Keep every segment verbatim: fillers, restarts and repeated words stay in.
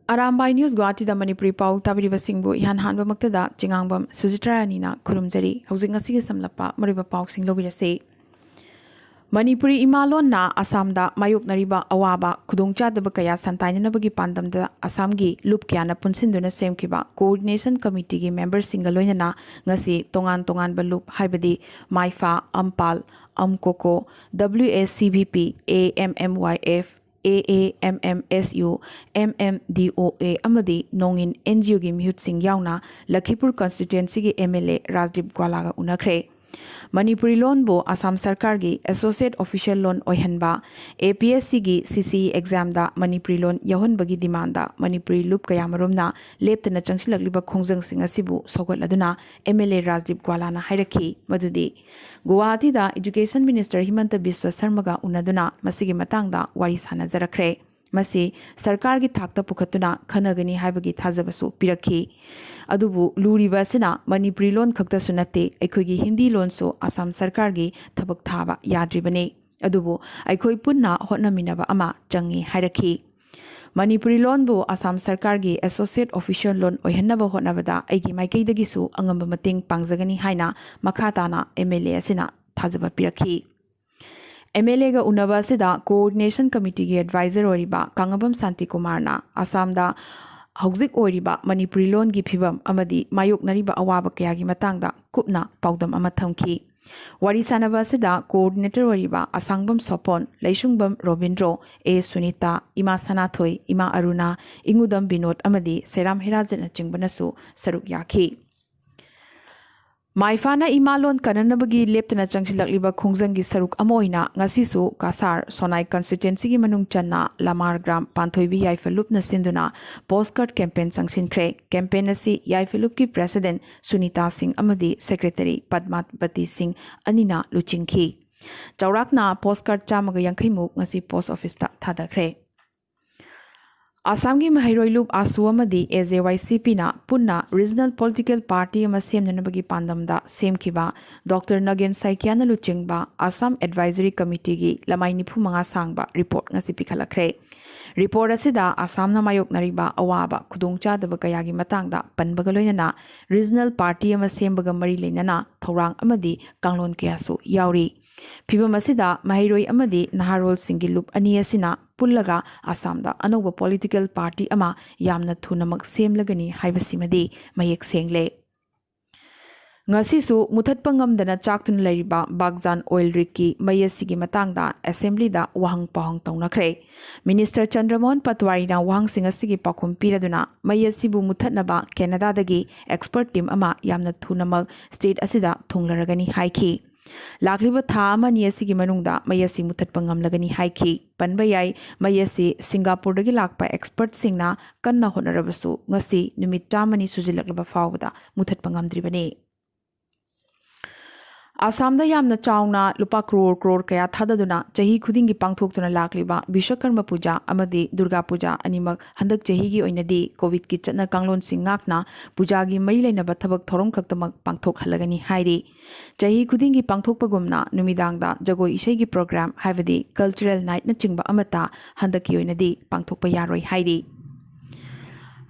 Arambai news ꯒꯨꯋꯥꯍꯥꯇꯤꯗ Manipuri ꯄꯥꯎ ꯇꯥꯕꯤꯔꯤꯕꯁꯤꯡꯕꯨ ꯏꯍꯥꯟ ꯍꯥꯟꯕꯃꯛꯇꯗ ꯆꯤꯉꯥꯡꯕꯝ ꯁꯨꯖꯤꯇ꯭ꯔꯥ ꯔꯥꯅꯤꯅ ꯈꯨꯔꯨꯝꯖꯔꯤ꯫ ꯍꯧꯖꯤꯛ ꯉꯁꯤꯒꯤ ꯁꯝꯂꯞꯄ ꯃꯔꯨꯑꯣꯏꯕ ꯄꯥꯎꯁꯤꯡ ꯂꯧꯕꯤꯔꯁꯤ꯫ ꯃꯅꯤꯄꯨꯔꯤ ꯏꯃꯥ ꯂꯣꯟꯅ ꯑꯁꯥꯝꯗ ꯃꯥꯌꯣꯛꯅꯔꯤꯕ ꯑꯋꯥꯕ ꯈꯨꯗꯣꯡꯆꯥꯗꯕ ꯀꯌꯥ ꯁꯟꯇꯥꯏꯅꯅꯕꯒꯤ ꯄꯥꯟꯗꯝꯗ ꯑꯁꯥꯝꯒꯤ ꯂꯨꯞ ꯀꯌꯥꯅ ꯄꯨꯟꯁꯤꯟꯗꯨꯅ ꯁꯦꯝꯈꯤꯕ ꯀꯣꯑꯣꯔꯗꯤꯅꯦꯁꯟ ꯀꯃꯤꯇꯤꯒꯤ ꯃꯦꯝꯕꯔꯁꯤꯡꯒ ꯂꯣꯏꯅꯅ ꯉꯁꯤ ꯇꯣꯉꯥꯟ ꯇꯣꯉꯥꯟꯕ ꯂꯨꯞ ꯍꯥꯏꯕꯗꯤ ꯃꯥꯏꯐꯥ, ꯑꯝꯄꯥꯜ, ꯑꯝꯀꯣꯀꯣ, W A C V P, A M M Y F, A A M M S U, M M D O A ꯑꯃꯗꯤ ꯅꯣꯡꯏꯟ N G Oꯒꯤ ꯃꯤꯍꯨꯠꯁꯤꯡ ꯌꯥꯎꯅ ꯂꯈꯤꯄꯨꯔ ꯀꯟꯁꯇꯤꯇ꯭ꯋꯦꯟꯁꯤꯒꯤ M L A ꯔꯥꯖꯗꯤꯞ ꯒ꯭ꯋꯥꯂꯥꯒ ꯎꯅꯈ꯭ꯔꯦ꯫ ꯃꯅꯤꯄꯨꯔꯤ ꯂꯣꯟꯕꯨ ꯑꯁꯥꯝ ꯁꯔꯀꯥꯔꯒꯤ ꯑꯦꯁꯣꯁꯤꯌꯦꯠ ꯑꯣꯐꯤꯁꯤꯌꯦꯜ ꯂꯣꯟ ꯑꯣꯏꯍꯟꯕ, A P S Cꯒꯤ C C E ꯑꯦꯛꯖꯥꯝꯗ ꯃꯅꯤꯄꯨꯔꯤ ꯂꯣꯟ ꯌꯥꯎꯍꯟꯕꯒꯤ demand Manipuri ꯂꯨꯞ ꯀꯌꯥꯃꯔꯨꯝꯅ ꯂꯦꯞꯇꯅ ꯆꯪꯁꯤꯜꯂꯛꯂꯤꯕ ꯈꯣꯡꯖꯪꯁꯤꯡ ꯑꯁꯤꯕꯨ ꯁꯧꯒꯠꯂꯗꯨꯅ M L A ꯔꯥꯖꯗꯤꯞ ꯒ꯭ꯋꯥꯂꯥꯅ ꯍꯥꯏꯔꯛꯈꯤ ꯃꯗꯨꯗꯤ ꯒꯨꯋꯥꯍꯥꯇꯤꯗ ꯏꯗꯨꯀꯦꯁꯟ ꯃꯤꯅꯤꯁꯇꯔ ꯍꯤꯃꯟꯇ ꯕꯤꯁ꯭ꯋ ꯁꯔꯃꯒ ꯎꯅꯗꯨꯅ ꯃꯁꯤꯒꯤ ꯃꯇꯥꯡꯗ ꯋꯥꯔꯤ ꯁꯥꯟꯅꯖꯔꯛꯈ꯭ꯔꯦ꯫ ꯃꯁꯤ ꯁꯔꯀꯥꯔꯒꯤ ꯊꯥꯛꯇ ꯄꯨꯈꯠꯇꯨꯅ ꯈꯟꯅꯒꯅꯤ ꯍꯥꯏꯕꯒꯤ ꯊꯥꯖꯕꯁꯨ ꯄꯤꯔꯛꯈꯤ꯫ ꯑꯗꯨꯕꯨ ꯂꯨꯔꯤꯕ ꯑꯁꯤꯅ ꯃꯅꯤꯄꯨꯔꯤ ꯂꯣꯟ ꯈꯛꯇꯁꯨ ꯅꯠꯇꯦ, ꯑꯩꯈꯣꯏꯒꯤ ꯍꯤꯟꯗꯤ ꯂꯣꯟꯁꯨ ꯑꯁꯥꯝ ꯁꯔꯀꯥꯔꯒꯤ ꯊꯕꯛ ꯊꯥꯕ ꯌꯥꯗ꯭ꯔꯤꯕꯅꯤ꯫ ꯑꯗꯨꯕꯨ ꯑꯩꯈꯣꯏ ꯄꯨꯟꯅ ꯍꯣꯠꯅꯃꯤꯟꯅꯕ ꯑꯃ ꯆꯪꯏ ꯍꯥꯏꯔꯛꯈꯤ꯫ ꯃꯅꯤꯄꯨꯔꯤ ꯂꯣꯟꯕꯨ ꯑꯁꯥꯝ ꯁꯔꯀꯥꯔꯒꯤ ꯑꯦꯁꯣꯁꯤꯌꯦꯠ ꯑꯣꯐꯤꯁꯤꯌꯦꯜ ꯂꯣꯟ ꯑꯣꯏꯍꯟꯅꯕ ꯍꯣꯠꯅꯕꯗ ꯑꯩꯒꯤ ꯃꯥꯏꯀꯩꯗꯒꯤꯁꯨ ꯑꯉꯝꯕ ꯃꯇꯦꯡ ꯄꯥꯡꯖꯒꯅꯤ ꯍꯥꯏꯅ ꯃꯈꯥ ꯇꯥꯅ M L A ꯑꯁꯤꯅ ꯊꯥꯖꯕ ꯄꯤꯔꯛꯈꯤ꯫ M L Aꯒ ꯎꯅꯕ ꯑꯁꯤꯗ ꯀꯣꯑꯣꯔꯗꯤꯅꯦꯁꯟ ꯀꯃꯤꯇꯤꯒꯤ ꯑꯦꯗꯚꯥꯏꯖꯔ ꯑꯣꯏꯔꯤꯕ ꯀꯥꯡꯉꯕꯝ ꯁꯥꯟꯇꯤꯀꯨꯃꯥꯔꯅ ꯑꯁꯥꯝꯗ ꯍꯧꯖꯤꯛ ꯑꯣꯏꯔꯤꯕ ꯃꯅꯤꯄꯨꯔꯤ ꯂꯣꯟꯒꯤ ꯐꯤꯕꯝ ꯑꯃꯗꯤ ꯃꯥꯌꯣꯛꯅꯔꯤꯕ ꯑꯋꯥꯕ ꯀꯌꯥꯒꯤ ꯃꯇꯥꯡꯗ ꯀꯨꯞꯅ ꯄꯥꯎꯗꯝ ꯑꯃ ꯊꯝꯈꯤ꯫ ꯋꯥꯔꯤ ꯁꯥꯟꯅꯕ ꯑꯁꯤꯗ ꯀꯣꯑꯣꯔꯗꯤꯅꯦꯇꯔ ꯑꯣꯏꯔꯤꯕ ꯑꯁꯥꯡꯕꯝ ꯁꯣꯄꯣꯟ, ꯂꯩꯁꯨꯡꯕꯝ ꯔꯣꯕꯤꯟꯗ꯭ꯔꯣ, A ꯁꯨꯅꯤꯇꯥ, ꯏꯃꯥ ꯁꯅꯥꯊꯣꯏ, ꯏꯃꯥ ꯑꯔꯨꯅꯥ, ꯏꯉꯨꯗꯝ ꯕꯤꯅꯣꯗ ꯑꯃꯗꯤ ꯁꯦꯔꯥꯝ ꯍꯦꯔꯥꯖꯠꯅꯆꯤꯡꯕꯅꯁꯨ ꯁꯔꯨꯛ ꯌꯥꯈꯤ꯫ ꯃꯥꯏꯐꯥꯅ ꯏꯃꯥ ꯂꯣꯟ ꯀꯟꯅꯅꯕꯒꯤ ꯂꯦꯞꯇꯅ ꯆꯪꯁꯤꯜꯂꯛꯂꯤꯕ ꯈꯣꯡꯖꯪꯒꯤ ꯁꯔꯨꯛ ꯑꯃ ꯑꯣꯏꯅ ꯉꯁꯤꯁꯨ ꯀꯁꯥꯔ ꯁꯣꯅꯥꯏ ꯀꯟꯁꯇꯤꯇ꯭ꯋꯦꯟꯁꯤꯒꯤ ꯃꯅꯨꯡ ꯆꯟꯅ ꯂꯃꯥꯔ ꯒ꯭ꯔꯥꯝ ꯄꯥꯟꯊꯣꯏꯕꯤ ꯌꯥꯏꯐ ꯂꯨꯞꯅ ꯁꯤꯟꯗꯨꯅ ꯄꯣꯁ ꯀꯥꯔꯗ ꯀꯦꯝꯄꯦꯟ ꯆꯪꯁꯤꯟꯈ꯭ꯔꯦ꯫ ꯀꯦꯝꯄꯦꯟ ꯑꯁꯤ ꯌꯥꯏꯐ ꯂꯨꯞꯀꯤ ꯄ꯭ꯔꯦꯁꯤꯗꯦꯟꯠ ꯁꯨꯅꯤꯇꯥ ꯁꯤꯡ ꯑꯃꯗꯤ ꯁꯦꯀ꯭ꯔꯦꯇꯔꯤ ꯄꯗꯃꯥꯕꯇꯤ ꯁꯤꯡ ꯑꯅꯤꯅ ꯂꯨꯆꯤꯡꯈꯤ꯫ ꯆꯥꯎꯔꯥꯛꯅ ꯄꯣꯁ ꯀꯥꯔꯗ ꯆꯥꯝꯃꯒ ꯌꯥꯡꯈꯩ ꯃꯨꯛ ꯉꯁꯤ ꯄꯣꯁ ꯑꯣꯐꯤꯁꯇ ꯊꯥꯗꯈ꯭ꯔꯦ꯫ ꯑꯁꯥꯝꯒꯤ ꯃꯍꯩꯔꯣꯏ ꯂꯨꯞ ꯑꯥꯁꯨ ꯑꯃꯗꯤ A J Y C Pꯅ ꯄꯨꯟꯅ ꯔꯤꯖꯅꯦꯜ ꯄꯣꯂꯤꯇꯤꯀꯦꯜ ꯄꯥꯔꯇꯤ ꯑꯃ ꯁꯦꯝꯅꯅꯕꯒꯤ ꯄꯥꯟꯗꯝꯗ ꯁꯦꯝꯈꯤꯕ ꯗꯣꯛꯇꯔ ꯅꯒꯦꯟ ꯁꯥꯏꯀꯤꯌꯥꯅ ꯂꯨꯆꯤꯡꯕ ꯑꯁꯥꯝ ꯑꯦꯗꯚꯥꯏꯖꯔꯤ ꯀꯃꯤꯇꯤꯒꯤ ꯂꯃꯥꯏ ꯅꯤꯐꯨ ꯃꯉꯥ ꯁꯥꯡꯕ ꯔꯤꯄꯣꯔꯠ ꯉꯁꯤ ꯄꯤꯈꯠꯂꯛꯈ꯭ꯔꯦ꯫ ꯔꯤꯄꯣꯔꯠ ꯑꯁꯤꯗ ꯑꯁꯥꯝꯅ ꯃꯥꯌꯣꯛꯅꯔꯤꯕ ꯑꯋꯥꯕ ꯈꯨꯗꯣꯡꯆꯥꯗꯕ ꯀꯌꯥꯒꯤ ꯃꯇꯥꯡꯗ ꯄꯟꯕꯒ ꯂꯣꯏꯅꯅ ꯔꯤꯖꯅꯦꯜ ꯄꯥꯔꯇꯤ ꯑꯃ ꯁꯦꯝꯕꯒ ꯃꯔꯤ ꯂꯩꯅꯅ ꯊꯧꯔꯥꯡ ꯑꯃꯗꯤ ꯀꯥꯡꯂꯣꯟ ꯀꯌꯥꯁꯨ ꯌꯥꯎꯔꯤ꯫ ꯐꯤꯚꯝ ꯑꯁꯤꯗ ꯃꯍꯩꯔꯣꯏ ꯑꯃꯗꯤ ꯅꯍꯥꯔꯣꯜꯁꯤꯡꯒꯤ ꯂꯨꯞ ꯑꯅꯤ ꯑꯁꯤꯅ ꯄꯨꯜꯂꯒ ꯑꯁꯥꯝꯗ ꯑꯅꯧꯕ ꯄꯣꯂꯤꯇꯤꯀꯦꯜ ꯄꯥꯔꯇꯤ ꯑꯃ ꯌꯥꯝꯅ ꯊꯨꯅꯃꯛ ꯁꯦꯝꯂꯒꯅꯤ ꯍꯥꯏꯕꯁꯤꯃꯗꯤ ꯃꯌꯦꯛ ꯁꯦꯡꯂꯦ꯫ ꯉꯁꯤꯁꯨ ꯃꯨꯊꯠꯄ ꯉꯝꯗꯅ ꯆꯥꯛꯇꯨꯅ ꯂꯩꯔꯤꯕ ꯕꯥꯒꯖꯥꯟ ꯑꯣꯏꯜ ꯔꯤꯒꯀꯤ ꯃꯩ ꯑꯁꯤꯒꯤ ꯃꯇꯥꯡꯗ ꯑꯦꯁꯦꯝꯕ꯭ꯂꯤꯗ ꯋꯥꯍꯪ ꯄꯥꯎꯍꯪ ꯇꯧꯅꯈ꯭ꯔꯦ꯫ ꯃꯤꯅꯤꯁꯇꯔ ꯆꯟꯗ꯭ꯔꯃꯣꯍꯟ ꯄꯠꯋꯥꯔꯤꯅ ꯋꯥꯍꯪꯁꯤꯡ ꯑꯁꯤꯒꯤ ꯄꯥꯎꯈꯨꯝ ꯄꯤꯔꯗꯨꯅ ꯃꯩ ꯑꯁꯤꯕꯨ ꯃꯨꯊꯠꯅꯕ ꯀꯦꯅꯥꯗꯥꯗꯒꯤ ꯑꯦꯛꯁꯄꯔꯠ ꯇꯤꯝ ꯑꯃ ꯌꯥꯝꯅ ꯊꯨꯅꯃꯛ ꯁ꯭ꯇꯦꯠ ꯑꯁꯤꯗ ꯊꯨꯡꯂꯔꯒꯅꯤ ꯍꯥꯏꯈꯤ꯫ ꯂꯥꯛꯂꯤꯕ ꯊꯥ ꯑꯃꯅꯤ ꯑꯁꯤꯒꯤ ꯃꯅꯨꯡꯗ ꯃꯩ ꯑꯁꯤ ꯃꯨꯊꯠꯄ ꯉꯝꯂꯒꯅꯤ ꯍꯥꯏꯈꯤ꯫ ꯄꯟꯕ ꯌꯥꯏ, ꯃꯩ ꯑꯁꯤ ꯁꯤꯡꯒꯥꯄꯨꯔꯗꯒꯤ ꯂꯥꯛꯄ ꯑꯦꯛꯁꯄꯔꯠꯁꯤꯡꯅ ꯀꯟꯅ ꯍꯣꯠꯅꯔꯕꯁꯨ ꯉꯁꯤ ꯅꯨꯃꯤꯠ ꯆꯥꯝꯃꯅꯤ ꯁꯨꯖꯤꯜꯂꯛꯂꯕ ꯐꯥꯎꯕꯗ ꯃꯨꯊꯠꯄ ꯉꯝꯗ꯭ꯔꯤꯕꯅꯤ꯫ ꯑꯁꯥꯝꯗ ꯌꯥꯝꯅ ꯆꯥꯎꯅ ꯂꯨꯄꯥ ꯀ꯭ꯔꯣꯔ ꯀ꯭ꯔꯣꯔ ꯀꯌꯥ ꯊꯥꯗꯗꯨꯅ ꯆꯍꯤ ꯈꯨꯗꯤꯡꯒꯤ ꯄꯥꯡꯊꯣꯛꯇꯨꯅ ꯂꯥꯛꯂꯤꯕ ꯕꯤꯁ꯭ꯋꯀꯔꯃ ꯄꯨꯖꯥ ꯑꯃꯗꯤ ꯗꯨꯔꯒꯥ ꯄꯨꯖꯥ ꯑꯅꯤꯃꯛ ꯍꯟꯗꯛ ꯆꯍꯤꯒꯤ ꯑꯣꯏꯅꯗꯤ ꯀꯣꯚꯤꯗꯀꯤ ꯆꯠꯅ ꯀꯥꯡꯂꯣꯟꯁꯤꯡ ꯉꯥꯛꯅ ꯄꯨꯖꯥꯒꯤ ꯃꯔꯤ ꯂꯩꯅꯕ ꯊꯕꯛ ꯊꯧꯔꯝ ꯈꯛꯇꯃꯛ ꯄꯥꯡꯊꯣꯛꯍꯜꯂꯒꯅꯤ ꯍꯥꯏꯔꯤ꯫ ꯆꯍꯤ ꯈꯨꯗꯤꯡꯒꯤ ꯄꯥꯡꯊꯣꯛꯄꯒꯨꯝꯅ ꯅꯨꯃꯤꯗꯥꯡꯗ ꯖꯒꯣꯏ ꯏꯁꯩꯒꯤ ꯄ꯭ꯔꯣꯒ꯭ꯔꯥꯝ ꯍꯥꯏꯕꯗꯤ ꯀꯜꯆꯔꯦꯜ ꯅꯥꯏꯠꯅꯆꯤꯡꯕ ꯑꯃꯠꯇ ꯍꯟꯗꯛꯀꯤ ꯑꯣꯏꯅꯗꯤ ꯄꯥꯡꯊꯣꯛꯄ ꯌꯥꯔꯣꯏ ꯍꯥꯏꯔꯤ꯫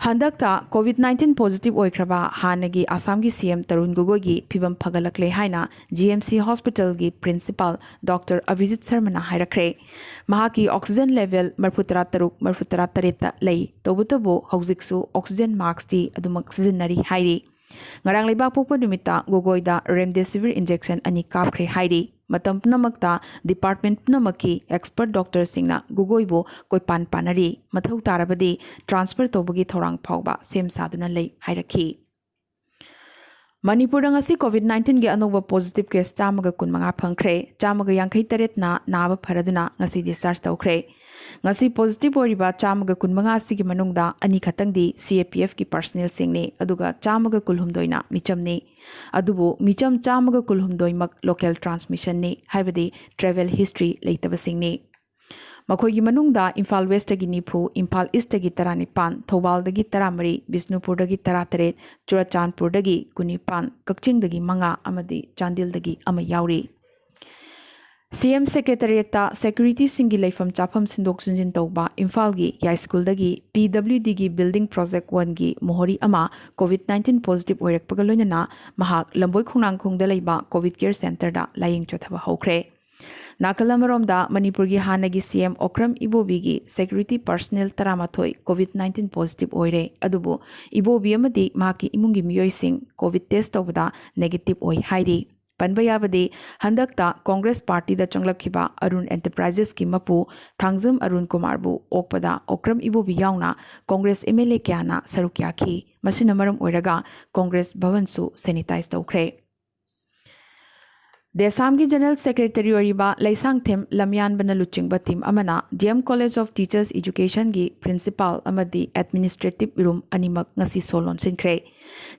ꯍꯟꯗꯛꯇ ꯀꯣꯚꯤꯗ ꯅꯥꯏꯟꯇꯤꯟ ꯄꯣꯖꯤꯇꯤꯚ ꯑꯣꯏꯈ꯭ꯔꯕ ꯍꯥꯟꯅꯒꯤ ꯑꯁꯥꯝꯒꯤ ꯁꯤ ꯑꯦꯝ ꯇꯔꯨꯟ ꯒꯣꯒꯣꯏꯒꯤ ꯐꯤꯚꯝ ꯐꯒꯠꯂꯛꯂꯦ ꯍꯥꯏꯅ ꯖꯤ ꯑꯦꯝ ꯁꯤ ꯍꯣꯁꯄꯤꯇꯥꯜꯒꯤ ꯄ꯭ꯔꯤꯟꯁꯤꯄꯥꯜ ꯗꯣꯛꯇꯔ ꯑꯚꯤꯖꯤꯠ ꯁꯔꯃꯅ ꯍꯥꯏꯔꯛꯈ꯭ꯔꯦ꯫ ꯃꯍꯥꯛꯀꯤ ꯑꯣꯛꯁꯤꯖꯦꯟ ꯂꯦꯚꯦꯜ ꯃꯔꯤꯐꯨ ꯇꯔꯥ ꯇꯔꯨꯛ, ꯃꯔꯤꯐꯨ ꯇꯔꯥ ꯇꯔꯦꯠꯇ ꯂꯩ꯫ ꯇꯧꯕꯇꯕꯨ ꯍꯧꯖꯤꯛꯁꯨ ꯑꯣꯛꯁꯤꯖꯦꯟ ꯃꯥꯛꯁꯇꯤ ꯑꯗꯨꯃꯛ ꯁꯤꯖꯤꯟꯅꯔꯤ ꯍꯥꯏꯔꯤ꯫ ꯉꯔꯥꯡ ꯂꯩꯕꯥꯛ ꯄꯣꯛꯄ ꯅꯨꯃꯤꯠꯇ ꯒꯣꯒꯣꯏꯗ ꯔꯦꯝꯗꯦꯁꯤꯚꯤꯔ ꯏꯟꯖꯦꯛꯁꯟ ꯑꯅꯤ ꯀꯥꯞꯈ꯭ꯔꯦ ꯍꯥꯏꯔꯤ꯫ ꯃꯇꯝ ꯄꯨꯝꯅꯃꯛꯇ ꯗꯤꯄꯥꯔꯠꯃꯦꯟ ꯄꯨꯝꯅꯃꯛꯀꯤ ꯑꯦꯛꯁꯄꯔꯠ ꯗꯣꯛꯇꯔꯁꯤꯡꯅ ꯒꯣꯒꯣꯏꯕꯨ ꯀꯣꯏꯄꯥꯟ ꯄꯥꯟꯅꯔꯤ꯫ ꯃꯊꯧ ꯇꯥꯔꯕꯗꯤ ꯇ꯭ꯔꯥꯟꯁꯐꯔ ꯇꯧꯕꯒꯤ ꯊꯧꯔꯥꯡ ꯐꯥꯎꯕ ꯁꯦꯝ ꯁꯥꯗꯨꯅ ꯂꯩ ꯍꯥꯏꯔꯛꯈꯤ꯫ ꯃꯅꯤꯄꯨꯔꯗ ꯉꯁꯤ ꯀꯣꯚꯤꯗ ꯅꯥꯏꯟꯇꯤꯟꯒꯤ ꯑꯅꯧꯕ ꯄꯣꯖꯤꯇꯤꯚ ꯀꯦꯁ ꯆꯥꯝꯃꯒ ꯀꯨꯟꯃꯉꯥ ꯐꯪꯈ꯭ꯔꯦ꯫ ꯆꯥꯝꯃꯒ ꯌꯥꯡꯈꯩ ꯇꯔꯦꯠꯅ ꯅꯥꯕ ꯐꯔꯗꯨꯅ ꯉꯁꯤ ꯗꯤꯁꯆꯥꯔꯖ ꯇꯧꯈ꯭ꯔꯦ꯫ ꯉꯁꯤ ꯄꯣꯖꯤꯇꯤꯚ ꯑꯣꯏꯔꯤꯕ ꯆꯥꯝꯃꯒ ꯀꯨꯟꯃꯉꯥ ꯑꯁꯤꯒꯤ ꯃꯅꯨꯡꯗ ꯑꯅꯤꯈꯛꯇꯪꯗꯤ ꯁꯤ ꯑꯦ ꯄꯤ ꯑꯦꯐꯀꯤ ꯄꯔꯁꯅꯦꯜꯁꯤꯡꯅꯤ, ꯑꯗꯨꯒ ꯆꯥꯝꯃꯒ ꯀꯨꯟꯍꯨꯝꯗꯣꯏꯅ ꯃꯤꯆꯝꯅꯤ꯫ ꯑꯗꯨꯕꯨ ꯃꯤꯆꯝ ꯆꯥꯝꯃꯒ ꯀꯨꯟꯍꯨꯝꯗꯣꯏꯃꯛ ꯂꯣꯀꯦꯜ ꯇ꯭ꯔꯥꯟꯁꯃꯤꯁꯟꯅꯤ, ꯍꯥꯏꯕꯗꯤ ꯇ꯭ꯔꯦꯚꯦꯜ ꯍꯤꯁꯇ꯭ꯔꯤ ꯂꯩꯇꯕꯁꯤꯡꯅꯤ꯫ ꯃꯈꯣꯏꯒꯤ ꯃꯅꯨꯡꯗ ꯏꯝꯐꯥꯜ ꯋꯦꯁꯇꯒꯤ ꯅꯤꯐꯨ, ꯏꯝꯐꯥꯜ ꯏꯁꯇꯒꯤ ꯇꯔꯥꯅꯤꯄꯥꯟ, ꯊꯧꯕꯥꯜꯗꯒꯤ ꯇꯔꯥꯃꯔꯤ, ꯕꯤꯁꯅꯨꯄꯨꯔꯗꯒꯤ ꯇꯔꯥꯇꯔꯦꯠ, ꯆꯨꯔꯆꯥꯟꯄꯨꯔꯗꯒꯤ ꯀꯨꯟꯅꯤꯄꯥꯟ, ꯀꯛꯆꯤꯡꯗꯒꯤ ꯃꯉꯥ ꯑꯃꯗꯤ ꯆꯥꯟꯗꯦꯜꯗꯒꯤ ꯑꯃ ꯌꯥꯎꯔꯤ꯫ ꯁꯤ ꯑꯦꯝ ꯁꯦꯀ꯭ꯔꯦꯇꯔꯤꯌꯦꯠꯇ ꯁꯦꯀ꯭ꯌꯨꯔꯤꯇꯤꯁꯤꯡꯒꯤ ꯂꯩꯐꯝ ꯆꯥꯐꯝ ꯁꯤꯟꯗꯣꯛ ꯁꯤꯟꯖꯤꯟ ꯇꯧꯕ ꯏꯝꯐꯥꯜꯒꯤ ꯌꯥꯏꯁ꯭ꯀꯨꯜꯗꯒꯤ ꯄꯤ ꯗꯕ꯭ꯂꯤꯎ ꯗꯤꯒꯤ ꯕꯤꯜꯗꯤꯡ ꯄ꯭ꯔꯣꯖꯦꯛ ꯋꯥꯟꯒꯤ ꯃꯣꯍꯣꯔꯤ ꯑꯃ ꯀꯣꯚꯤꯗ ꯅꯥꯏꯟꯇꯤꯟ ꯄꯣꯖꯤꯇꯤꯚ ꯑꯣꯏꯔꯛꯄꯒ ꯂꯣꯏꯅꯅ ꯃꯍꯥꯛ ꯂꯝꯕꯣꯏ ꯈꯣꯡꯅꯥꯡꯈꯣꯡꯗ ꯂꯩꯕ ꯀꯣꯚꯤꯗ ꯀꯦꯌꯔ ꯁꯦꯟꯇꯔꯗ ꯂꯥꯌꯦꯡ ꯆꯠꯊꯕ ꯍꯧꯈ꯭ꯔꯦ꯫ ꯅꯥꯀꯜ ꯑꯃꯔꯣꯝꯗ, ꯃꯅꯤꯄꯨꯔꯒꯤ ꯍꯥꯟꯅꯒꯤ ꯁꯤ ꯑꯦꯝ ꯑꯣꯀ꯭ꯔꯝ ꯏꯕꯣꯕꯤꯒꯤ ꯁꯦꯀ꯭ꯌꯨꯔꯤꯇꯤ ꯄꯔꯁꯅꯦꯜ ꯇꯔꯥꯃꯥꯊꯣꯏ ꯀꯣꯚꯤꯗ ꯅꯥꯏꯟꯇꯤꯟ ꯄꯣꯖꯤꯇꯤꯚ ꯑꯣꯏꯔꯦ꯫ ꯑꯗꯨꯕꯨ ꯏꯕꯣꯕꯤ ꯑꯃꯗꯤ ꯃꯍꯥꯛꯀꯤ ꯏꯃꯨꯡꯒꯤ ꯃꯤꯑꯣꯏꯁꯤꯡ ꯀꯣꯚꯤꯗ ꯇꯦꯁ ꯇꯧꯕꯗ ꯅꯦꯒꯦꯇꯤꯚ ꯑꯣꯏ ꯍꯥꯏꯔꯤ꯫ ꯄꯟꯕ ꯌꯥꯕꯗꯤ, ꯍꯟꯗꯛꯇ ꯀꯣꯡꯒ꯭ꯔꯦꯁ ꯄꯥꯔꯇꯤꯗ ꯆꯪꯂꯛꯈꯤꯕ ꯑꯔꯨꯟ ꯑꯦꯟꯇꯔꯄ꯭ꯔꯥꯏꯖꯦꯁꯀꯤ ꯃꯄꯨ ꯊꯥꯡꯖꯝ ꯑꯔꯨꯟ ꯀꯨꯃꯥꯔꯕꯨ ꯑꯣꯛꯄꯗ ꯑꯣꯀ꯭ꯔꯝ ꯏꯕꯣꯕꯤ ꯌꯥꯎꯅ ꯀꯣꯡꯒ꯭ꯔꯦꯁ ꯑꯦꯝ ꯑꯦꯜ ꯑꯦ ꯀꯌꯥꯅ ꯁꯔꯨꯛ ꯌꯥꯈꯤ꯫ ꯃꯁꯤꯅ ꯃꯔꯝ ꯑꯣꯏꯔꯒ ꯀꯣꯡꯒ꯭ꯔꯦꯁ ꯚꯕꯟꯁꯨ ꯁꯦꯅꯤꯇꯥꯏꯖ ꯇꯧꯈ꯭ꯔꯦ꯫ ꯗꯦꯁꯥꯝꯒꯤ ꯖꯦꯅꯔꯦꯜ ꯁꯦꯀ꯭ꯔꯦꯇꯔꯤ ꯑꯣꯏꯔꯤꯕ ꯂꯩꯁꯥꯡꯊꯦꯝ ꯂꯝꯌꯥꯟꯕꯅ ꯂꯨꯆꯤꯡꯕ ꯇꯤꯝ ꯑꯃꯅ D M college of teachers ꯏꯖꯨꯀꯦꯁꯟꯒꯤ ꯄ꯭ꯔꯤꯟꯁꯤꯄꯥꯜ ꯑꯃꯗꯤ ꯑꯦꯗꯃꯤꯅꯤꯁꯇ꯭ꯔꯦꯇꯤꯚ ꯔꯨꯝ ꯑꯅꯤꯃꯛ ꯉꯁꯤ ꯁꯣ ꯂꯣꯟꯁꯤꯟꯈ꯭ꯔꯦ꯫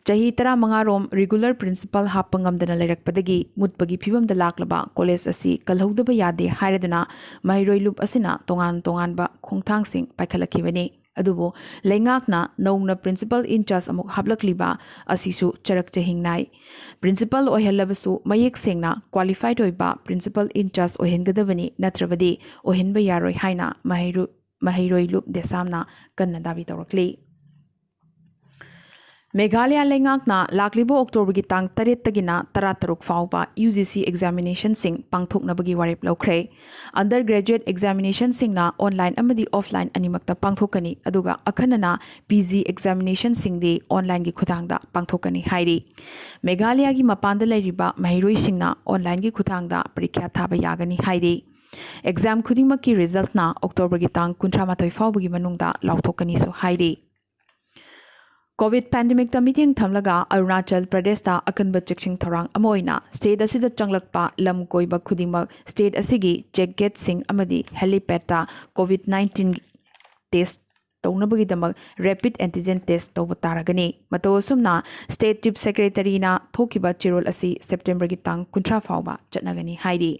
ꯆꯍꯤ ꯇꯔꯥꯃꯉꯥ ꯔꯣꯝ ꯔꯤꯒꯨꯂꯔ ꯄ꯭ꯔꯤꯟꯁꯤꯄꯥꯜ ꯍꯥꯞꯄ ꯉꯝꯗꯅ ꯂꯩꯔꯛꯄꯗꯒꯤ ꯃꯨꯠꯄꯒꯤ ꯐꯤꯕꯝꯗ ꯂꯥꯛꯂꯕ ꯀꯣꯂꯦꯖ ꯑꯁꯤ ꯀꯜꯍꯧꯗꯕ ꯌꯥꯗꯦ ꯍꯥꯏꯔꯗꯨꯅ ꯃꯍꯩꯔꯣꯏ ꯂꯨꯞ ꯑꯁꯤꯅ ꯇꯣꯉꯥꯟ ꯇꯣꯉꯥꯟꯕ ꯈꯣꯡꯊꯥꯡꯁꯤꯡ ꯄꯥꯏꯈꯠꯂꯛꯈꯤꯕꯅꯤ꯫ ꯑꯗꯨꯕꯨ ꯂꯩꯉꯥꯛꯅ ꯅꯧꯅ ꯄ꯭ꯔꯤꯟꯁꯤꯄꯥꯜ ꯏꯟꯆꯥꯔꯖ ꯑꯃꯨꯛ ꯍꯥꯞꯂꯛꯂꯤꯕ ꯑꯁꯤꯁꯨ ꯆꯔꯛ ꯆꯍꯤꯡ ꯅꯥꯏ꯫ ꯄ꯭ꯔꯤꯟꯁꯤꯄꯥꯜ ꯑꯣꯏꯍꯜꯂꯕꯁꯨ ꯃꯌꯦꯛ ꯁꯦꯡꯅ ꯀ꯭ꯋꯥꯂꯤꯐꯥꯏꯗ ꯑꯣꯏꯕ ꯄ꯭ꯔꯤꯟꯁꯤꯄꯥꯜ ꯏꯟꯆꯥꯔꯖ ꯑꯣꯏꯍꯟꯒꯗꯕꯅꯤ, ꯅꯠꯇ꯭ꯔꯕꯗꯤ ꯑꯣꯏꯍꯟꯕ ꯌꯥꯔꯣꯏ ꯍꯥꯏꯅ ꯃꯍꯩꯔꯣ-, ꯃꯍꯩꯔꯣꯏ ꯂꯨꯞ ꯗꯦꯁꯥꯝꯅ ꯀꯟꯅ ꯗꯥꯕꯤ ꯇꯧꯔꯛꯂꯤ꯫ ꯃꯦꯘꯥꯂꯌꯥ ꯂꯩꯉꯥꯛꯅ ꯂꯥꯛꯂꯤꯕ ꯑꯣꯛꯇꯣꯕꯔꯒꯤ ꯇꯥꯡ ꯇꯔꯦꯠꯇꯒꯤꯅ ꯇꯔꯥꯇꯔꯨꯛ ꯐꯥꯎꯕ ꯌꯨ ꯖꯤ ꯁꯤ ꯑꯦꯛꯖꯥꯃꯤꯅꯦꯁꯟꯁꯤꯡ ꯄꯥꯡꯊꯣꯛꯅꯕꯒꯤ ꯋꯥꯔꯦꯞ ꯂꯧꯈ꯭ꯔꯦ꯫ ꯑꯟꯗꯔ ꯒ꯭ꯔꯦꯖꯨꯑꯦꯠ ꯑꯦꯛꯖꯥꯃꯤꯅꯦꯁꯟꯁꯤꯡꯅ ꯑꯣꯟꯂꯥꯏꯟ ꯑꯃꯗꯤ ꯑꯣꯐꯂꯥꯏꯟ ꯑꯅꯤꯃꯛꯇ ꯄꯥꯡꯊꯣꯛꯀꯅꯤ, ꯑꯗꯨꯒ ꯑꯈꯟꯅꯅ ꯄꯤ ꯖꯤ ꯑꯦꯛꯖꯥꯃꯤꯅꯦꯁꯟꯁꯤꯡꯗꯤ ꯑꯣꯟꯂꯥꯏꯟꯒꯤ ꯈꯨꯠꯊꯥꯡꯗ ꯄꯥꯡꯊꯣꯛꯀꯅꯤ ꯍꯥꯏꯔꯤ꯫ ꯃꯦꯘꯥꯂꯌꯥꯒꯤ ꯃꯄꯥꯟꯗ ꯂꯩꯔꯤꯕ ꯃꯍꯩꯔꯣꯏꯁꯤꯡꯅ ꯑꯣꯟꯂꯥꯏꯟꯒꯤ ꯈꯨꯠꯊꯥꯡꯗ ꯄꯔꯤꯈ꯭ꯌꯥ ꯊꯥꯕ ꯌꯥꯒꯅꯤ ꯍꯥꯏꯔꯤ꯫ ꯑꯦꯛꯖꯥꯝ ꯈꯨꯗꯤꯡꯃꯛꯀꯤ ꯔꯤꯖꯜꯠꯅ ꯑꯣꯛꯇꯣꯕꯔꯒꯤ ꯇꯥꯡ ꯀꯨꯟꯊ꯭ꯔꯥ ꯃꯥꯊꯣꯏ ꯐꯥꯎꯕꯒꯤ ꯃꯅꯨꯡꯗ ꯂꯥꯎꯊꯣꯛꯀꯅꯤꯁꯨ ꯍꯥꯏꯔꯤ꯫ ꯀꯣꯚꯤꯗ ꯄꯦꯟꯗꯦꯃꯤꯛꯇ ꯃꯤꯠꯌꯦꯡ ꯊꯝꯂꯒ ꯑꯔꯨꯅꯥꯆꯜ ꯄ꯭ꯔꯗꯦꯁꯇ ꯑꯀꯟꯕ ꯆꯦꯛꯁꯤꯟ ꯊꯧꯔꯥꯡ ꯑꯃ ꯑꯣꯏꯅ ꯁ꯭ꯇꯦꯠ ꯑꯁꯤꯗ ꯆꯪꯂꯛꯄ ꯂꯝ ꯀꯣꯏꯕ ꯈꯨꯗꯤꯡꯃꯛ ꯁ꯭ꯇꯦꯠ ꯑꯁꯤꯒꯤ ꯆꯦꯛ ꯒꯦꯠꯁꯤꯡ ꯑꯃꯗꯤ ꯍꯦꯂꯤꯄꯦꯗꯇ ꯀꯣꯚꯤꯗ ꯅꯥꯏꯟꯇꯤꯟ ꯇꯦꯁ ꯇꯧꯅꯕꯒꯤꯗꯃꯛ ꯔꯦꯄꯤꯗ ꯑꯦꯟꯇꯤꯖꯦꯟ ꯇꯦꯁ ꯇꯧꯕ ꯇꯥꯔꯒꯅꯤ꯫ ꯃꯇꯧ ꯑꯁꯨꯝꯅ ꯁ꯭ꯇꯦꯠ ꯆꯤꯐ ꯁꯦꯀ꯭ꯔꯦꯇꯔꯤꯅ ꯊꯣꯛꯈꯤꯕ ꯆꯦꯔꯣꯜ ꯑꯁꯤ ꯁꯦꯞꯇꯦꯝꯕꯔꯒꯤ ꯇꯥꯡ ꯀꯨꯟꯊ꯭ꯔꯥ ꯐꯥꯎꯕ ꯆꯠꯅꯒꯅꯤ ꯍꯥꯏꯔꯤ꯫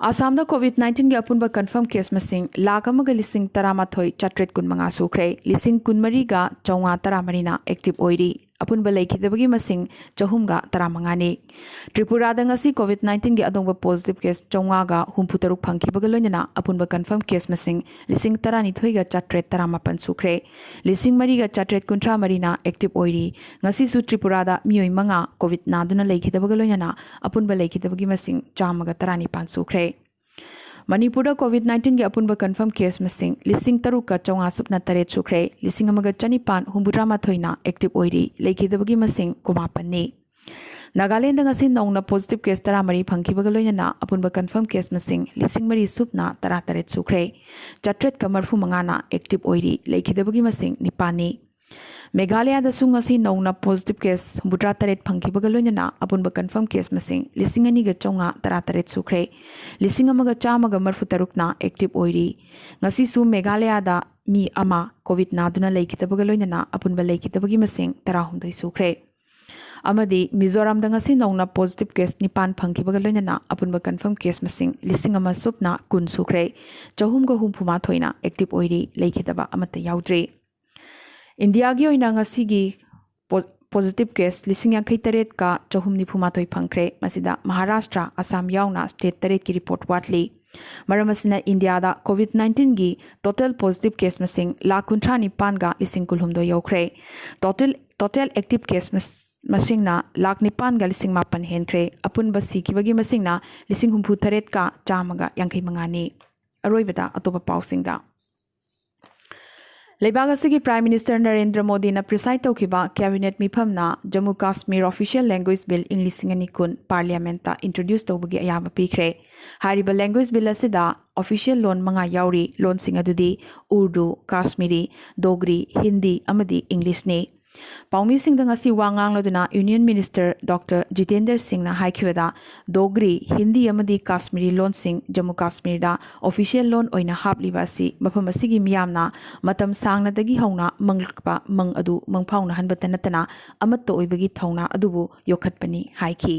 ꯑꯁꯥꯝꯗ ꯀꯣꯚꯤꯗ ꯅꯥꯏꯟꯇꯤꯟꯒꯤ ꯑꯄꯨꯟꯕ ꯀꯟꯐꯥꯔꯝ ꯀꯦꯁ ꯃꯁꯤꯡ ꯂꯥꯈ ꯑꯃꯒ ꯂꯤꯁꯤꯡ ꯇꯔꯥꯃꯥꯊꯣꯏ ꯆꯥꯇ꯭ꯔꯦꯠ ꯀꯨꯟꯃꯉꯥ ꯁꯨꯈ꯭ꯔꯦ꯫ ꯂꯤꯁꯤꯡ ꯀꯨꯟꯃꯔꯤꯒ ꯆꯥꯝꯃꯉꯥ ꯇꯔꯥꯃꯔꯤꯅ ꯑꯦꯛꯇꯤꯚ ꯑꯣꯏꯔꯤ꯫ ꯑꯄꯨꯟꯕ ꯂꯩꯈꯤꯗꯕꯒꯤ ꯃꯁꯤꯡ ꯆꯍꯨꯝꯒ ꯇꯔꯥꯃꯉꯥꯅꯤ꯫ ꯇ꯭ꯔꯤꯄꯨꯔꯥꯗ ꯉꯁꯤ COVID nineteen ꯒꯤ ꯑꯗꯣꯡꯕ positive case ꯆꯥꯝꯃꯉꯥꯒ ꯍꯨꯝꯐꯨ ꯇꯔꯨꯛ ꯐꯪꯈꯤꯕꯒ ꯂꯣꯏꯅꯅ ꯑꯄꯨꯟꯕ confirm case ꯃꯁꯤꯡ ꯂꯤꯁꯤꯡ ꯇꯔꯥꯅꯤꯊꯣꯏꯒ ꯆꯥꯇ꯭ꯔꯦꯠ ꯇꯔꯥꯃꯥꯄꯟ ꯁꯨꯈ꯭ꯔꯦ꯫ ꯂꯤꯁꯤꯡ ꯃꯔꯤꯒ ꯆꯥꯇ꯭ꯔꯦꯠ ꯀꯨꯟꯊ꯭ꯔꯥ ꯃꯔꯤꯅ active ꯑꯣꯏꯔꯤ꯫ ꯉꯁꯤꯁꯨ ꯇ꯭ꯔꯤꯄꯨꯔꯥꯗ ꯃꯤꯑꯣꯏ ꯃꯉꯥ COVID ꯅꯥꯗꯨꯅ ꯂꯩꯈꯤꯗꯕꯒ ꯂꯣꯏꯅꯅ ꯑꯄꯨꯟꯕ ꯂꯩꯈꯤꯗꯕꯒꯤ ꯃꯁꯤꯡ ꯆꯥꯝꯃꯒ ꯇꯔꯥꯅꯤꯄꯥꯟ ꯁꯨꯈ꯭ꯔꯦ꯫ ꯃꯅꯤꯄꯨꯔꯗ COVID nineteen ꯒꯤ ꯑꯄꯨꯟꯕ confirm case ꯃꯁꯤꯡ ꯂꯤꯁꯤꯡ ꯇꯔꯨꯛꯀ ꯆꯥꯝꯃꯉꯥ ꯁꯨꯞꯅ ꯇꯔꯦꯠ ꯁꯨꯈ꯭ꯔꯦ꯫ ꯂꯤꯁꯤꯡ ꯑꯃꯒ ꯆꯅꯤꯄꯥꯟ ꯍꯨꯝꯐꯨꯇꯔꯥ ꯃꯥꯊꯣꯏꯅ active ꯑꯣꯏꯔꯤ꯫ ꯂꯩꯈꯤꯗꯕꯒꯤ ꯃꯁꯤꯡ ꯀꯨꯟꯃꯥꯄꯟꯅꯤ꯫ ꯅꯥꯒꯥꯂꯦꯟꯗ ꯉꯁꯤ ꯅꯧꯅ positive case ꯇꯔꯥꯃꯔꯤ ꯐꯪꯈꯤꯕꯒ ꯂꯣꯏꯅꯅ ꯑꯄꯨꯟꯕ confirm case ꯃꯁꯤꯡ ꯂꯤꯁꯤꯡ ꯃꯔꯤ ꯁꯨꯞꯅ ꯇꯔꯥꯇꯔꯦꯠ ꯁꯨꯈ꯭ꯔꯦ꯫ ꯆꯥꯇ꯭ꯔꯦꯠꯀ ꯃꯔꯤꯐꯨ ꯃꯉꯥꯅ active ꯑꯣꯏꯔꯤ꯫ ꯂꯩꯈꯤꯗꯕꯒꯤ ꯃꯁꯤꯡ ꯅꯤꯄꯥꯟꯅꯤ꯫ ꯃꯦꯘꯥꯂꯌꯥꯗꯁꯨ ꯉꯁꯤ ꯅꯧꯅ positive case ꯍꯨꯝꯐꯨꯇꯔꯥ ꯇꯔꯦꯠ ꯐꯪꯈꯤꯕꯒ ꯂꯣꯏꯅꯅ ꯑꯄꯨꯟꯕ confirm case ꯃꯁꯤꯡ ꯂꯤꯁꯤꯡ ꯑꯅꯤꯒ ꯆꯥꯝꯃꯉꯥ ꯇꯔꯥꯇꯔꯦꯠ ꯁꯨꯈ꯭ꯔꯦ꯫ ꯂꯤꯁꯤꯡ ꯑꯃꯒ ꯆꯥꯝꯃꯒ ꯃꯔꯤꯐꯨ ꯇꯔꯨꯛꯅ active ꯑꯣꯏꯔꯤ꯫ ꯉꯁꯤꯁꯨ ꯃꯦꯘꯥꯂꯌꯥꯗ ꯃꯤ ꯑꯃ COVID ꯅꯥꯗꯨꯅ ꯂꯩꯈꯤꯗꯕꯒ ꯂꯣꯏꯅꯅ ꯑꯄꯨꯟꯕ ꯂꯩꯈꯤꯗꯕꯒꯤ ꯃꯁꯤꯡ ꯇꯔꯥꯍꯨꯝꯗꯣꯏ ꯁꯨꯈ꯭ꯔꯦ꯫ ꯑꯃꯗꯤ ꯃꯤꯖꯣꯔꯥꯝꯗ ꯉꯁꯤ ꯅꯧꯅ positive case ꯅꯤꯄꯥꯟ ꯐꯪꯈꯤꯕꯒ ꯂꯣꯏꯅꯅ ꯑꯄꯨꯟꯕ confirm case ꯃꯁꯤꯡ ꯂꯤꯁꯤꯡ ꯑꯃ ꯁꯨꯞꯅ ꯀꯨꯟ ꯁꯨꯈ꯭ꯔꯦ꯫ ꯆꯍꯨꯝꯒ ꯍꯨꯝꯐꯨ ꯃꯥꯊꯣꯏꯅ active ꯑꯣꯏꯔꯤ꯫ ꯂꯩꯈꯤꯗꯕ ꯑꯃꯠꯇ ꯌꯥꯎꯗ꯭ꯔꯤ꯫ ꯏꯟꯗꯤꯌꯥꯒꯤ ꯑꯣꯏꯅ ꯉꯁꯤꯒꯤ positive case ꯂꯤꯁꯤꯡ ꯌꯥꯡꯈꯩ ꯇꯔꯦꯠꯀ ꯆꯍꯨꯝ ꯅꯤꯐꯨ ꯃꯥꯊꯣꯏ ꯐꯪꯈ꯭ꯔꯦ꯫ ꯃꯁꯤꯗ ꯃꯍꯥꯔꯥꯁꯇ꯭ꯔ, ꯑꯁꯥꯝ ꯌꯥꯎꯅ state ꯇꯔꯦꯠꯀꯤ report ꯋꯥꯠꯂꯤ꯫ ꯃꯔꯝ ꯑꯁꯤꯅ ꯏꯟꯗꯤꯌꯥꯗ COVID nineteen ꯒꯤ total positive case ꯃꯁꯤꯡ ꯂꯥꯈ ꯀꯨꯟꯊ꯭ꯔꯥ ꯅꯤꯄꯥꯟꯒ ꯂꯤꯁꯤꯡ ꯀꯨꯟꯍꯨꯝꯗꯣꯏ ꯌꯧꯈ꯭ꯔꯦ꯫ Total, total active case ꯃꯁꯤꯡꯅ ꯂꯥꯈ ꯅꯤꯄꯥꯟꯒ ꯂꯤꯁꯤꯡ ꯃꯥꯄꯟ ꯍꯦꯟꯈ꯭ꯔꯦ꯫ ꯑꯄꯨꯟꯕ ꯁꯤꯈꯤꯕꯒꯤ ꯃꯁꯤꯡꯅ ꯂꯤꯁꯤꯡ ꯍꯨꯝꯐꯨ ꯇꯔꯦꯠꯀ ꯆꯥꯝꯃꯒ ꯌꯥꯡꯈꯩ ꯃꯉꯥꯅꯤ꯫ ꯑꯔꯣꯏꯕꯗ ꯑꯇꯣꯞꯄ ꯄꯥꯎꯁꯤꯡꯗ꯫ ꯂꯩꯕꯥꯛ ꯑꯁꯤꯒꯤ Prime Minister ꯅꯔꯦꯟꯗ꯭ꯔ ꯃꯣꯗꯤꯅ preside ꯇꯧꯈꯤꯕ cabinet ꯃꯤꯐꯝꯅ Jammu Kashmir official language bill ꯏꯪ ꯂꯤꯁꯤꯡ ꯑꯅꯤ ꯀꯨꯟ parliament introduce ꯇꯧꯕꯒꯤ ꯑꯌꯥꯕ ꯄꯤꯈ꯭ꯔꯦ꯫ ꯍꯥꯏꯔꯤꯕ language bill ꯑꯁꯤꯗ official ꯂꯣꯟ ꯃꯉꯥ ꯌꯥꯎꯔꯤ꯫ ꯂꯣꯟꯁꯤꯡ ꯑꯗꯨꯗꯤ ꯎꯔꯗꯨ, ꯀꯥꯁꯃꯤꯔꯤ, ꯗꯣꯒ꯭ꯔꯤ, ꯍꯤꯟꯗꯤ ꯑꯃꯗꯤ ꯏꯪꯂꯤꯁꯅꯤ꯫ ꯄꯥꯎꯃꯤꯁꯤꯡꯗ ꯉꯁꯤ ꯋꯥ ꯉꯥꯡꯂꯗꯨꯅ Union Minister Doctor ꯖꯤꯇꯦꯟꯗ꯭ꯔ ꯁꯤꯡꯅ ꯍꯥꯏꯈꯤꯕꯗ, ꯗꯣꯒ꯭ꯔꯤ, ꯍꯤꯟꯗꯤ ꯑꯃꯗꯤ ꯀꯥꯁꯃꯤꯔꯤ ꯂꯣꯟꯁꯤꯡ ꯖꯝꯃꯨ ꯀꯥꯁꯃꯤꯔꯗ official ꯂꯣꯟ ꯑꯣꯏꯅ ꯍꯥꯞꯂꯤꯕ ꯑꯁꯤ ꯃꯐꯝ ꯑꯁꯤꯒꯤ ꯃꯤꯌꯥꯝꯅ ꯃꯇꯝ ꯁꯥꯡꯅꯗꯒꯤ ꯍꯧꯅ ꯃꯪꯂꯛꯄ ꯃꯪ ꯑꯗꯨ ꯃꯪꯐꯥꯎꯅꯍꯟꯕꯇ ꯅꯠꯇꯅ ꯑꯃꯠꯇ ꯑꯣꯏꯕꯒꯤ ꯊꯧꯅꯥ ꯑꯗꯨꯕꯨ ꯌꯣꯛꯈꯠꯄꯅꯤ ꯍꯥꯏꯈꯤ꯫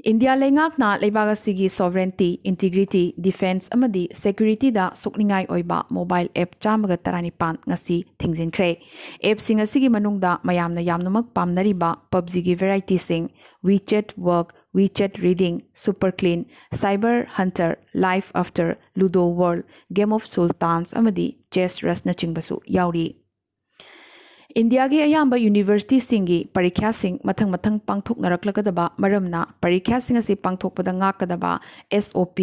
ꯏꯟꯗꯤꯌꯥ ꯂꯩꯉꯥꯛꯅ ꯂꯩꯕꯥꯛ ꯑꯁꯤꯒꯤ sovereignty, integrity, defence ꯑꯃꯗꯤ securityꯗ ꯁꯣꯛꯅꯤꯡꯉꯥꯏ ꯑꯣꯏꯕ mobile app ꯆꯥꯝꯃꯒ ꯇꯔꯥꯅꯤꯄꯥꯟ ꯉꯁꯤ ꯊꯤꯡꯖꯤꯟꯈ꯭ꯔꯦ꯫ Appꯁꯤꯡ ꯑꯁꯤꯒꯤ ꯃꯅꯨꯡꯗ ꯃꯌꯥꯝꯅ ꯌꯥꯝꯅꯃꯛ ꯄꯥꯝꯅꯔꯤꯕ PUBGꯒꯤ varietyꯁꯤꯡ WeChat Work, WeChat Reading, Super Clean, Cyber Hunter, Life After, Ludo World, Game of Sultans ꯑꯃꯗꯤ Chess Rushꯅꯆꯤꯡꯕꯁꯨ ꯌꯥꯎꯔꯤ꯫ ꯏꯟꯗꯤꯌꯥꯒꯤ ꯑꯌꯥꯝꯕ universityꯁꯤꯡꯒꯤ ꯄꯔꯤꯈ꯭ꯌꯥꯁꯤꯡ ꯃꯊꯪ ꯃꯊꯪ ꯄꯥꯡꯊꯣꯛꯅꯔꯛꯂꯒꯗꯕ ꯃꯔꯝꯅ ꯄꯔꯤꯈ꯭ꯌꯥꯁꯤꯡ ꯑꯁꯤ ꯄꯥꯡꯊꯣꯛꯄꯗ ꯉꯥꯛꯀꯗꯕ SOP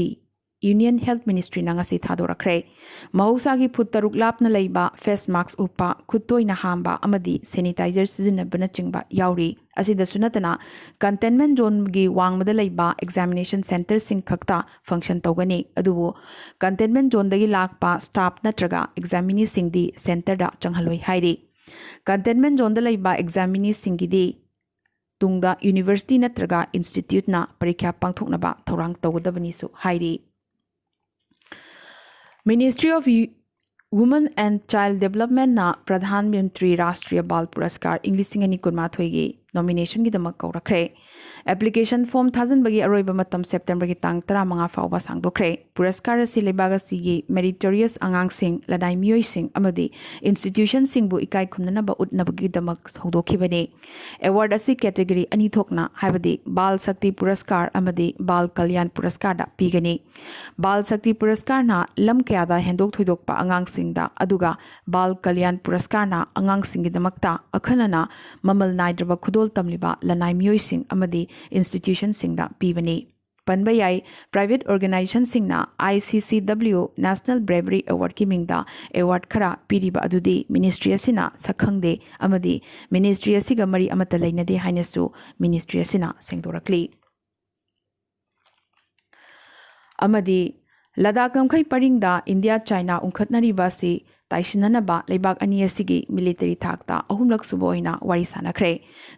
Union Health Ministryꯅ ꯉꯁꯤ ꯊꯥꯗꯣꯔꯛꯈ꯭ꯔꯦ꯫ ꯃꯍꯧꯁꯥꯒꯤ ꯐꯨꯠ ꯇꯔꯨꯛ ꯂꯥꯞꯅ ꯂꯩꯕ, face mask ꯎꯞꯄ, ꯈꯨꯠ ꯇꯣꯏꯅ ꯍꯥꯝꯕ ꯑꯃꯗꯤ sanitizer ꯁꯤꯖꯤꯟꯅꯕꯅꯆꯤꯡꯕ ꯌꯥꯎꯔꯤ꯫ ꯑꯁꯤꯗꯁꯨ ꯅꯠꯇꯅ, containment zoneꯒꯤ ꯋꯥꯡꯃꯗ ꯂꯩꯕ examination centreꯁꯤꯡ ꯈꯛꯇ function ꯇꯧꯒꯅꯤ꯫ ꯑꯗꯨꯕꯨ containment zoneꯗꯒꯤ ꯂꯥꯛꯄ staff ꯅꯠꯇ꯭ꯔꯒ examineeꯁꯤꯡꯗꯤ centreꯗ ꯆꯪꯍꯜꯂꯣꯏ ꯍꯥꯏꯔꯤ꯫ Containment zoneꯗ ꯂꯩꯕ examineeꯁꯤꯡꯒꯤꯗꯤ ꯇꯨꯡꯗ university ꯅꯠꯇ꯭ꯔꯒ instituteꯅ ꯄꯔꯤꯈ꯭ꯌꯥ ꯄꯥꯡꯊꯣꯛꯅꯕ ꯊꯧꯔꯥꯡ ꯇꯧꯒꯗꯕꯅꯤꯁꯨ ꯍꯥꯏꯔꯤ꯫ Ministry of Women and Child Developmentꯅ Pradhan Mantri ꯔꯥꯁꯇ꯭ꯔꯤꯌ ꯕꯥꯜ ꯄꯨꯔꯁꯀꯥꯔ ꯏꯪ ꯂꯤꯁꯤꯡ ꯑꯅꯤ ꯀꯨꯟꯃꯥꯊꯣꯏꯒꯤ nominationꯒꯤꯗꯃꯛ ꯀꯧꯔꯛꯈ꯭ꯔꯦ꯫ Application form ꯊꯥꯖꯤꯟꯕꯒꯤ ꯑꯔꯣꯏꯕ ꯃꯇꯝ Septemberꯒꯤ ꯇꯥꯡ ꯇꯔꯥꯃꯉꯥ ꯐꯥꯎꯕ ꯁꯥꯡꯗꯣꯛꯈ꯭ꯔꯦ꯫ ꯄꯨꯔꯁꯀꯥꯔ ꯑꯁꯤ ꯂꯩꯕꯥꯛ ꯑꯁꯤꯒꯤ meritorious ꯑꯉꯥꯡꯁꯤꯡ, ꯂꯅꯥꯏ ꯃꯤꯑꯣꯏꯁꯤꯡ ꯑꯃꯗꯤ institutionꯁꯤꯡꯕꯨ ꯏꯀꯥꯏ ꯈꯨꯝꯅꯅꯕ ꯎꯠꯅꯕꯒꯤꯗꯃꯛ ꯍꯧꯗꯣꯛꯈꯤꯕꯅꯤ꯫ Award ꯑꯁꯤ category ꯑꯅꯤ ꯊꯣꯛꯅ, ꯍꯥꯏꯕꯗꯤ ꯕꯥꯜ ꯁꯛꯇꯤ ꯄꯨꯔꯁꯀꯥꯔ ꯑꯃꯗꯤ ꯕꯥꯜ ꯀꯜꯌꯥꯟ ꯄꯨꯔꯁꯀꯥꯔꯗ ꯄꯤꯒꯅꯤ꯫ ꯕꯥꯜ ꯁꯛꯇꯤ ꯄꯨꯔꯁꯀꯥꯔꯅ ꯂꯝ ꯀꯌꯥꯗ ꯍꯦꯟꯗꯣꯛ ꯊꯣꯏꯗꯣꯛꯄ ꯑꯉꯥꯡꯁꯤꯡꯗ, ꯑꯗꯨꯒ ꯕꯥꯜ ꯀꯜꯌꯥꯟ ꯄꯨꯔꯁꯀꯥꯔꯅ ꯑꯉꯥꯡꯁꯤꯡꯒꯤꯗꯃꯛꯇ ꯑꯈꯟꯅꯅ ꯃꯃꯜ ꯅꯥꯏꯗ꯭ꯔꯕ ꯈꯨꯗꯣꯜ ꯇꯝꯂꯤꯕ ꯂꯅꯥꯏ ꯃꯤꯑꯣꯏꯁꯤꯡ ꯑꯃꯗꯤ institutionꯁꯤꯡꯗ ꯄꯤꯕꯅꯤ꯫ ꯄꯟꯕ ꯌꯥꯏ, private organizationꯁꯤꯡꯅ ICCW National Bravery Awardꯀꯤ ꯃꯤꯡꯗ award ꯈꯔ ꯄꯤꯔꯤꯕ ꯑꯗꯨꯗꯤ ministry ꯑꯁꯤꯅ ꯁꯛꯈꯪꯗꯦ ꯑꯃꯗꯤ ministry ꯑꯁꯤꯒ ꯃꯔꯤ ꯑꯃꯠꯇ ꯂꯩꯅꯗꯦ ꯍꯥꯏꯅꯁꯨ ministry ꯑꯁꯤꯅ ꯁꯦꯡꯗꯣꯔꯛꯂꯤ꯫ ꯑꯃꯗꯤ ꯂꯗꯥꯈ ꯉꯝꯈꯩ ꯄꯔꯤꯡꯗ ꯏꯟꯗꯤꯌꯥ ꯆꯥꯏꯅꯥ ꯎꯪꯈꯠꯅꯔꯤꯕ ꯑꯁꯤ ꯇꯥꯏꯁꯤꯟꯅꯅꯕ ꯂꯩꯕꯥꯛ ꯑꯅꯤ ꯑꯁꯤꯒꯤ military ꯊꯥꯛꯇ ꯑꯍꯨꯝꯂꯛ ꯁꯨꯕ ꯑꯣꯏꯅ ꯋꯥꯔꯤ ꯁꯥꯟꯅꯈ꯭ꯔꯦ꯫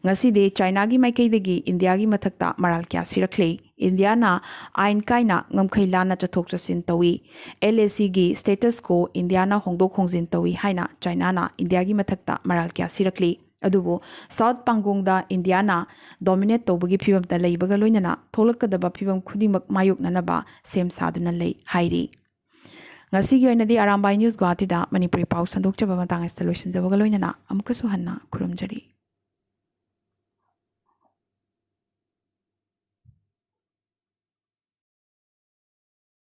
ꯉꯁꯤꯗꯤ ꯆꯥꯏꯅꯥꯒꯤ ꯃꯥꯏꯀꯩꯗꯒꯤ ꯏꯟꯗꯤꯌꯥꯒꯤ ꯃꯊꯛꯇ ꯃꯔꯥꯜ ꯀꯌꯥ ꯁꯤꯔꯛꯂꯤ꯫ ꯏꯟꯗꯤꯌꯥꯅ ꯑꯥꯏꯟ ꯀꯥꯏꯅ ꯉꯝꯈꯩ ꯂꯥꯟꯅ ꯆꯠꯊꯣꯛ ꯆꯠꯁꯤꯟ ꯇꯧꯏ꯫ LACꯒꯤ status quo ꯏꯟꯗꯤꯌꯥꯅ ꯍꯣꯡꯗꯣꯛ ꯍꯣꯡꯖꯤꯟ ꯇꯧꯏ ꯍꯥꯏꯅ ꯆꯥꯏꯅꯥꯅ ꯏꯟꯗꯤꯌꯥꯒꯤ ꯃꯊꯛꯇ ꯃꯔꯥꯜ ꯀꯌꯥ ꯁꯤꯔꯛꯂꯤ꯫ ꯑꯗꯨꯕꯨ ꯁꯥꯎꯠ ꯄꯥꯡꯒꯣꯡꯗ ꯏꯟꯗꯤꯌꯥꯅ ꯗꯣꯃꯤꯅꯦꯠ ꯇꯧꯕꯒꯤ ꯐꯤꯕꯝꯗ ꯂꯩꯕꯒ ꯂꯣꯏꯅꯅ ꯊꯣꯛꯂꯛꯀꯗꯕ ꯐꯤꯕꯝ ꯈꯨꯗꯤꯡꯃꯛ ꯃꯥꯌꯣꯛꯅꯅꯕ ꯁꯦꯝ ꯁꯥꯗꯨꯅ ꯂꯩ ꯍꯥꯏꯔꯤ꯫ ꯉꯁꯤꯒꯤ ꯑꯣꯏꯅꯗꯤ ꯑꯔꯥꯝꯕꯥꯏ ꯅ꯭ꯌꯨꯁ ꯒꯨꯋꯥꯍꯥꯇꯤꯗ ꯃꯅꯤꯄꯨꯔꯤ ꯄꯥꯎ ꯁꯟꯗꯣꯛꯆꯕ ꯃꯇꯥꯡ ꯑꯁꯤꯗ ꯂꯣꯏꯁꯤꯟꯖꯕꯒ ꯂꯣꯏꯅꯅ ꯑꯃꯨꯛꯀꯁꯨ ꯍꯟꯅ ꯈꯨꯔꯨꯝꯖꯔꯤ꯫